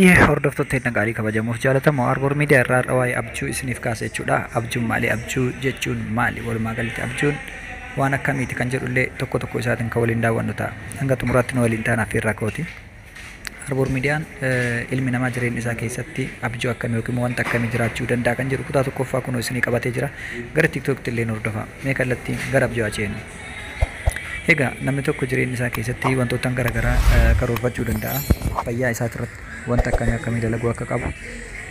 Hordoftoota hedduun gaarii kabajamuuf jaalatamu Harbour Media irraa har'a waa'ee abjuu isiniif kaasa jechuudha. Abjuun maali? Abjuu jechuun maali? Walumaa galatti abjuun waan akkamiiti kan jedhullee tokko tokko isaatiin kan waliin daawwannu ta'a. Hanga xumuraatti nu waliin ta'an affeerraa kooti. Harbour Mediaan ilmi namaa jireenya isaa keessatti abjuu akkamii yookiin wanta akkamii jiraachuu danda'a kan jedhu kutaa tokkoffaa kunoo isinii qabatee jira. Gara TikTokitti illee nu hordofa. Mee kallattiin gara abjuu haa ceenu. Egaa namni tokko jireenya isaa keessatti wantoota garaagaraa karoorfachuu danda'a. Fayyaa isaa irratti wanta akkamii akkamii dalaguu akka qabu,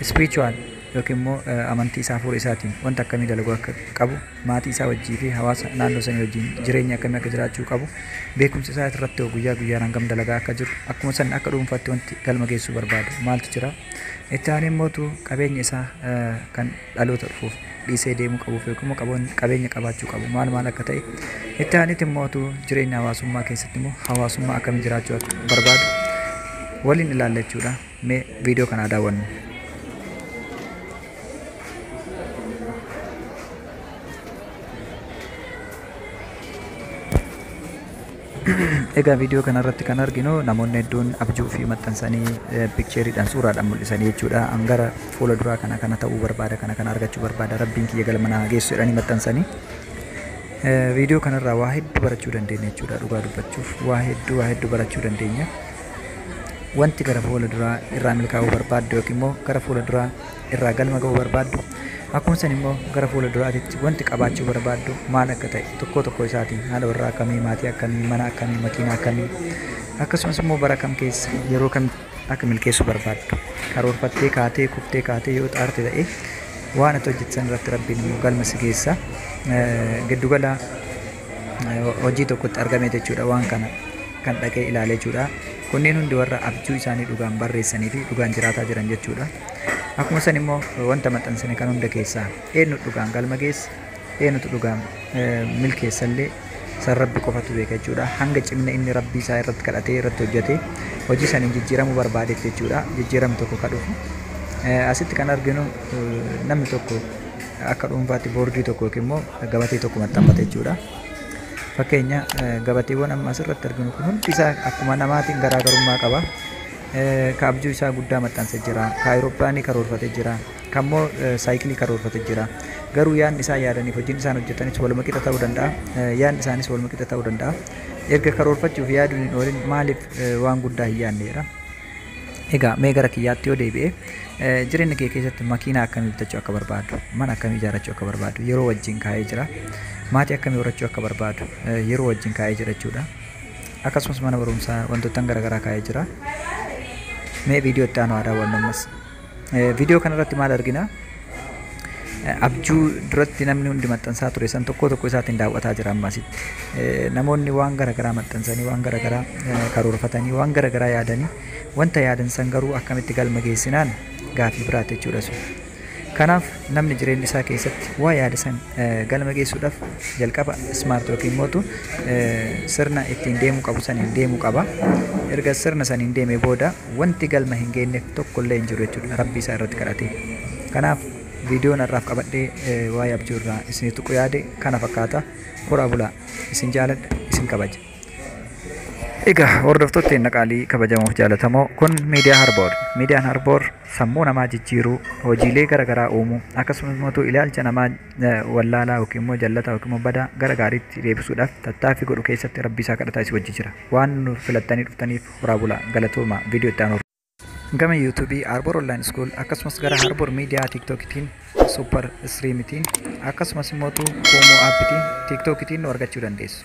spiritual yookiin immoo amantii isaa hafuura isaatiin wanta akkamii dalaguu akka qabu, maatii isaa wajjii fi hawaasa naannoo sanii wajjin jireenya akkamii akka jiraachuu qabu, beekumsa isaa irratti guyyaa guyyaan hangam dalagaa akka jiru, akkuma san akka dhuunfaatti wanti galma geessuu barbaadu maaltu jira. Itti aanee immoo qabeenya isaa kan dhaloota dhufuuf dhiisee deemuu qabuuf yookiin immoo qabeenya qabaachuu qabu maal maal akka ta'e, itti aaneeti immoo jireenya hawaasummaa keessatti immoo hawaasummaa akkamii jiraachuu akka barbaadu waliin ilaalla jechuudha. Mee viidiyoo kana daawwannu. Egaa viidiyoo kanarratti kan arginu namoonni hedduun abjuu fi maxxansanii pikcheeriidhaan suuraadhaan mul'isanii jechuudha. Hangara fuula duraa kana kana ta'uu barbaada, kana kana argachuu barbaada, rabbiin kiyya galma naa geessu jedhanii maxxansanii. Viidiyoo kanarraa waa hedduu barachuu dandeenya jechuudha. Dhugaa dubbachuuf waa hedduu barachuu dandeenya. Wanti gara fuula duraa irraa milkaa'uu barbaaddu yookiin immoo gara fuula duraa irraa galma ga'uu barbaaddu, akkuma san immoo gara fuula duraatitti wanti qabaachuu barbaaddu maal akka ta'e tokko tokko isaatiin haala warraa akkamii, maatii akkamii, mana akkamii, makiinaa akkamii, akkasumas immoo bara kam keessa yeroo kam akka milkeessuu barbaaddu karoorfattee kaatee kuftee kaatee yoo xaarte ta'e waan ati hojjettan irratti rabbiin immoo galma si geessa. Giddugala hojii tokkotti argame jechuudha waan kana kan dhaqee ilaale jechuudha. Kunneen hundi warra abjuu isaanii dhugaan barreessanii fi dhugaan jiraataa jiran jechuudha. Akkuma san immoo wanta maxxansine kan hunda keessaa eenyu dhugaan galma geessa, eenyutu dhugaan milkeessallee san rabbi qofatu beeka jechuudha. Hanga cimina inni rabbii isaa irratti kadhatee irratti hojjetee hojii saniin jijjiiramuu barbaadetti jechuudha. Jijjiiramni tokko kan dhufu. Asitti kan arginu namni tokko akka dhuunfaatti boordii tokko yookiin immoo gabatee tokko maxxanfate jechuudha. Fakkeenya gabateewwan amma asirratti arginu kun hundi isaa akkuma namaatiin garaagarummaa qaba. Ka abjuu isaa guddaa maxxanse jira, ka ayirooppilaalii karoorfate jira, ka immoo saayikilii karoorfate jira. Garuu yaadni isaan yaadaniif hojiin isaan hojjetanis waluma qixa ta'uu danda'a. Yaadni isaanis waluma qixa ta'uu danda'a. Erga karoorfachuuf yaaduun hin oolin maaliif waan guddaa hin yaadne jedha. Egaa mee gara kiyyaatti yoo deebi'e jireenya kee keessatti makiinaa akkamii bitachuu akka barbaadu, mana akkamii ijaarrachuu akka barbaadu yeroo wajjin kaa'ee jira. Maatii akkamii horachuu akka barbaadu yeroo wajjin kaa'ee jira jechuudha. Akkasumas mana barumsaa wantoota garaagaraa kaa'ee jira. Mee viidiyoo itti aanu haa daawwannu ammas. Viidiyoo kanarratti maal argina? Abjuu duratti namni hundi maxxansaa ture san tokko tokko isaatiin daawwataa jira ammasitti. Namoonni waan garaagaraa maxxansanii, waan garaagaraa karoorfatanii, waan garaagaraa yaadanii wanta yaadan san garuu akkamitti galma geessinaan gaafii biraati jechuudha sun. Kanaaf namni jireenya isaa keessatti waa yaada san galma geessuudhaaf jalqaba smart yookiin immoo sirna ittiin deemuu qabu saniin deemuu qaba. Erga sirna saniin deemee booda wanti galma hin geenyeef tokko illee hin jiru jechuudha rabbii isaa irratti kadhatee. Kanaaf viidiyoon har'aaf qabadhee waa'ee abjuu irraa isinii tuqu yaade kana fakkaata. Horaa bulaa, isin jaaladha, isin kabaja. Egaa hordoftoota qaalii kabajamuuf jaalatamoo kun miidiyaa Harbour. Miidiyaan Harbour sammuu namaa jijjiiruu, hojiilee garaagaraa uumuu, akkasumas immoo ilaalcha namaa wallaalaa yookiin immoo jallataa yookiin immoo badaa gara gaariitti deebisuudhaaf tattaaffii godhu keessatti rabbii isaa kadhataa isin wajji jira. Waan nu filattanii dhuftaniif horaa bulaa, galatooma. Viidiyoo itti aanu. Gama yuutuubii Harbour Online School akkasumas gara Harbour Media TikTokitiin, Super Streamitiin akkasumas immoo Kuumoo Aappitiin TikTokitiin nu argachuu dandeessu.